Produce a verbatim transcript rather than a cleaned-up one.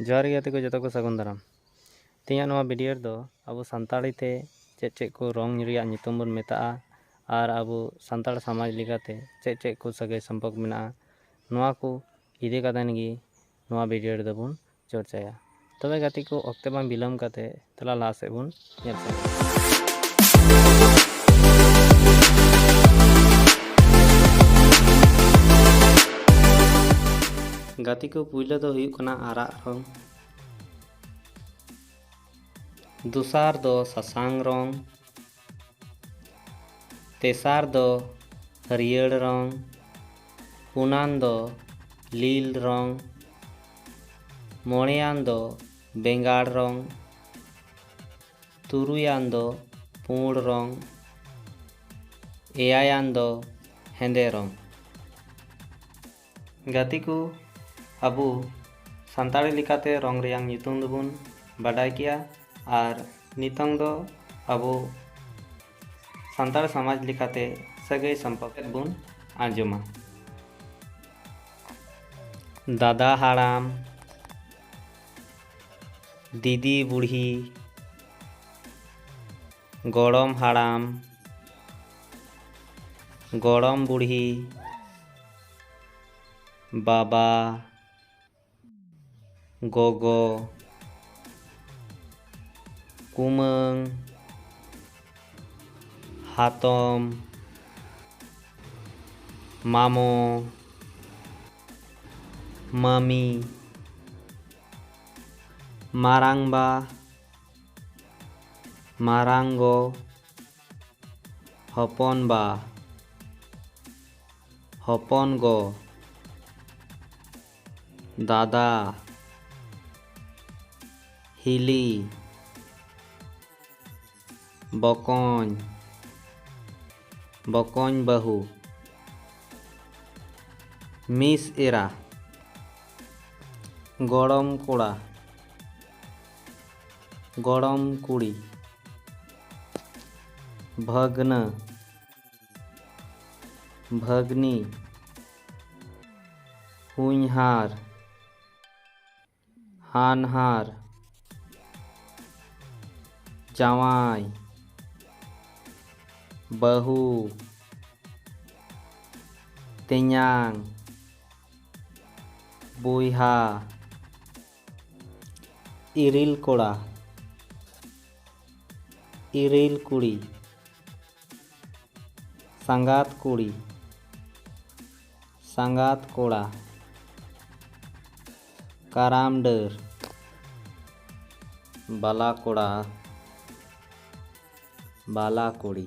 ᱡᱚᱦᱟᱨ ᱜᱮ ᱜᱟᱛᱮ ᱠᱚ, ᱡᱚᱛᱚ ᱠᱚ ᱥᱟᱹᱜᱩᱱ ᱫᱟᱨᱟᱢ᱾ ᱛᱮᱦᱮᱧᱟᱜ ᱱᱚᱣᱟ ᱵᱷᱤᱰᱤᱭᱳ ᱨᱮᱫᱚ ᱟᱵᱚ ᱥᱟᱱᱛᱟᱲᱤ ᱛᱮ ᱪᱮᱫ ᱪᱮᱫ ᱠᱚ ᱨᱚᱝ ᱨᱮᱭᱟᱜ ᱧᱩᱛᱩᱢ ᱵᱚᱱ ᱢᱮᱛᱟᱜᱼᱟ ᱟᱨ ᱟᱵᱚ ᱥᱟᱱᱛᱟᱲ ᱥᱚᱢᱟᱡᱽ ᱞᱮᱠᱟᱛᱮ ᱪᱮᱫ ᱪᱮᱫ ᱠᱚ ᱥᱟᱹᱜᱟᱹᱭ ᱥᱚᱢᱯᱚᱨᱠ ᱢᱮᱱᱟᱜᱼᱟ, ᱱᱚᱣᱟ ᱠᱚ ᱤᱫᱤ ᱠᱟᱛᱮᱱ ᱜᱮ ᱱᱚᱣᱟ ᱵᱷᱤᱰᱤᱭᱳ ᱨᱮᱫᱚ ᱵᱚᱱ ᱪᱚᱨᱪᱟᱭᱟ᱾ ᱛᱚᱵᱮ ᱜᱟᱛᱮ ᱠᱚ, ᱚᱠᱛᱮ ᱵᱟᱝ ᱵᱤᱞᱚᱢ ᱠᱟᱛᱮ ᱫᱮᱞᱟ ᱞᱟᱦᱟ ᱥᱮᱫ ᱵᱚᱱ ᱧᱮᱞ ᱥᱮᱱᱚᱜᱼᱟ᱾ ᱜᱟᱛᱮ ᱠᱚ, ᱯᱩᱭᱞᱟᱹ ᱫᱚ ᱦᱩᱭᱩᱜ ᱠᱟᱱᱟ ᱟᱨᱟᱜ ᱨᱚᱝ, ᱫᱚᱥᱟᱨ ᱫᱚ ᱥᱟᱥᱟᱝ ᱨᱚᱝ, ᱛᱮᱥᱟᱨ ᱫᱚ ᱦᱟᱹᱨᱭᱟᱹᱲ ᱨᱚᱝ, ᱯᱩᱱᱟᱱ ᱫᱚ ᱞᱤᱞ ᱨᱚᱝ, ᱢᱚᱬᱮᱭᱟᱱ ᱫᱚ ᱵᱮᱸᱜᱟᱲ ᱨᱚᱝ, ᱛᱩᱨᱩᱭᱟᱱ ᱫᱚ ᱯᱩᱸᱰ ᱨᱚᱝ, ᱮᱭᱟᱭᱟᱱ ᱫᱚ ᱦᱮᱸᱫᱮ ᱨᱚᱝ᱾ ᱜᱟᱛᱮ ᱠᱚ, ᱟᱵᱚ ᱥᱟᱱᱛᱟᱲᱤ ᱞᱮᱠᱟᱛᱮ ᱨᱚᱝ ᱨᱮᱭᱟᱝ ᱧᱩᱛᱩᱢ ᱫᱚᱵᱚᱱ ᱵᱟᱰᱟᱭ ᱠᱮᱜᱼᱟ, ᱟᱨ ᱱᱤᱛᱚᱝ ᱫᱚ ᱟᱵᱚ ᱥᱟᱱᱛᱟᱲ ᱥᱚᱢᱟᱡᱽ ᱞᱮᱠᱟᱛᱮ ᱥᱟᱹᱜᱟᱹᱭ ᱥᱚᱢᱯᱚᱨᱠ ᱵᱚᱱ ᱟᱸᱡᱚᱢᱟ᱾ ᱫᱟᱫᱟ ᱦᱟᱲᱟᱢ, ᱫᱤᱫᱤ ᱵᱩᱲᱦᱤ, ᱜᱚᱲᱚᱢ ᱦᱟᱲᱟᱢ, ᱜᱚᱲᱚᱢ ᱵᱩᱲᱦᱤ, ᱵᱟᱵᱟ, ᱜᱚᱜᱚ, ᱠᱩᱢᱟᱹᱝ, ᱦᱟᱛᱚᱢ, ᱢᱟᱢᱚ, ᱢᱟᱹᱢᱤ, ᱢᱟᱨᱟᱝᱵᱟ, ᱢᱟᱨᱟᱝ ᱜᱚ, ᱦᱚᱯᱚᱱ ᱵᱟ, ᱦᱚᱯᱚᱱ ᱜᱚ, ᱫᱟᱫᱟ, ᱦᱤᱞᱤ, ᱵᱚᱠᱚᱧ, ᱵᱚᱠᱚᱧ ᱵᱟᱹᱦᱩ, ᱢᱤᱥ ᱮᱨᱟ, ᱜᱚᱲᱚᱢ ᱠᱚᱲᱟ, ᱜᱚᱲᱚᱢ ᱠᱩᱲᱤ, ᱵᱷᱟᱹᱜᱽᱱᱟᱹ, ᱵᱷᱟᱹᱜᱽᱱᱤ, ᱦᱚᱧᱦᱟᱨ, ᱟᱱᱦᱟᱨ, ᱡᱟᱶᱟᱭ, ᱵᱟᱹᱦᱩ, ᱛᱮᱧᱟᱝ, ᱵᱚᱭᱦᱟ, ᱤᱨᱤᱞ ᱠᱚᱲᱟ, ᱤᱨᱤᱞ ᱠᱩᱲᱤ, ᱥᱟᱸᱜᱟᱛ ᱠᱩᱲᱤ, ᱥᱟᱸᱜᱟᱛ ᱠᱚᱲᱟ, ᱠᱟᱨᱟᱢ ᱰᱟᱹᱨ, ᱵᱟᱞᱟ ᱠᱚᱲᱟ, ᱵᱟᱞᱟ ᱠᱩᱲᱤ᱾